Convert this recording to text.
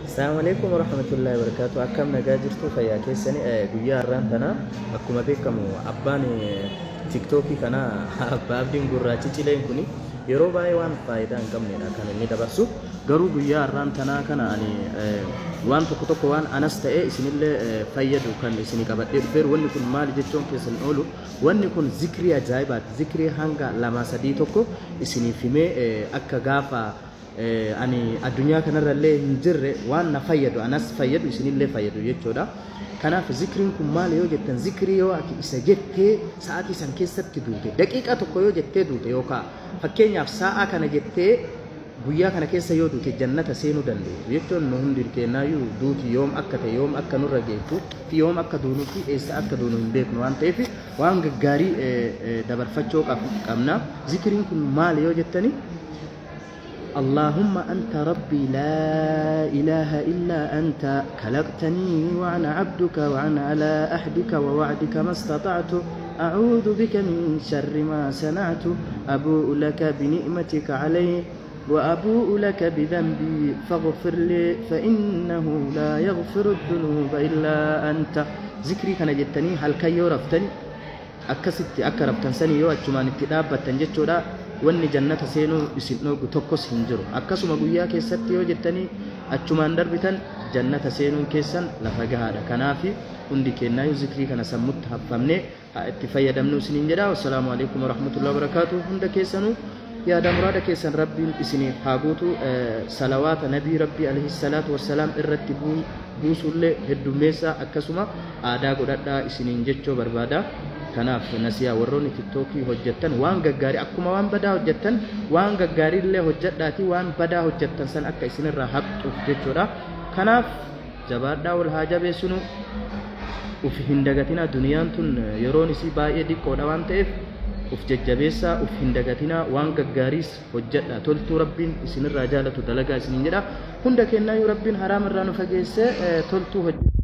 Assalamu alaikum warahmatullahi wabarakatuh. Akkam nagaa jirtu fayyaa keessani guyyaa har'aan tana akkuma beekamu abbaan tiktookii kana abbaa Abdiin Gurraachi Cileen kuni yeroo baay'ee waan faayidaa hin qabnedha kan inni dabarsu. Garuu guyyaa har'aan tanaa kana ani waan tokko tokko waan anas ta'e isinillee fayyadu kan isinii qabadhee dhufeeru. Wanni kun maali jechuun keessan oolu, wanni kun zikrii ajaa'ibaati. Zikrii hanga 2 3 tokko isiniif himee akka gaafa ani addunyaa kanarrallee hin jirre waan na fayyadu anas fayyadu isinillee fayyadu jechuudha. Kanaaf zikriin kun maali yoo jettan, zikrii yoo ati isa jettee sa'aatii san keessatti duute, daqiiqaa tokko yoo jettee duute, yookaan fakkeenyaaf sa'a kana jettee guyyaa kana keessa yoo duute jannata seenuu dandeettu jechuun. Nu hundi kennaayyuu duuti yoom akka ta'e, yoom akka nurra geettu fi yoom akka duunuu fi eessa akka duunu hin beeknu waan ta'eef waan gaggaarii dabarfachuu qabna. Zikriin kun maali yoo jettani, اللهم أنت ربي لا إله إلا أنت، خلقتني وأنا عبدك وأنا على عهدك ووعدك ما استطعت، أعوذ بك من شر ما صنعت، أبوء لك بنعمتك علي وأبوء لك بذنبي فاغفر لي فإنه لا يغفر الذنوب إلا أنت. ذكري كان جتني هل كي رفتني أكست أكربتن سني يو أجمان اتدابتن جتشورا wanni jannata seenuu isin dhoogu tokkos hin jiru. Akkasuma guyyaa keessatti yoo jettanii achumaan darbitan jannata seenuun keessan lafa gahaadha. Kanaaf hundi kennaayyuu zikrii kana sammutti haffamnee haa itti fayyadamnu isiniin jedha. Wassalaamu alaikum warahmatullahi wabarakaatu. Hunda keessanuu yaada muraada keessan rabbiin isiniif haa guutu. Salawaata nabii rabbii alayhi salaatu wassalaam irratti buusullee heddummeessaa akkasuma aadaa godhadhaa isiniin jechuu barbaada. Kanaaf nasiyaa warroonni tiktookii hojjettan waan gaggaarii akkuma waan badaa hojjettan waan gaggaarii illee hojjedhaatii waan badaa hojjettan san akka isinirraa haqxuuf jechuudha. Kanaaf jabaadhaa, wal haa jabeessinu, uf hin dagatinaa. Duniyaan tun yeroon isii baay'ee diqqoodha waan ta'eef uf jajjabeessaa, uf hin dagatinaa, waan gaggaariis hojjedha, toltuu rabbiin isinirraa jaalatu dalagaa isiniin jedha. Hunda kennaayyuu rabbiin haraam irraa nu fageessee toltuu hojjedha.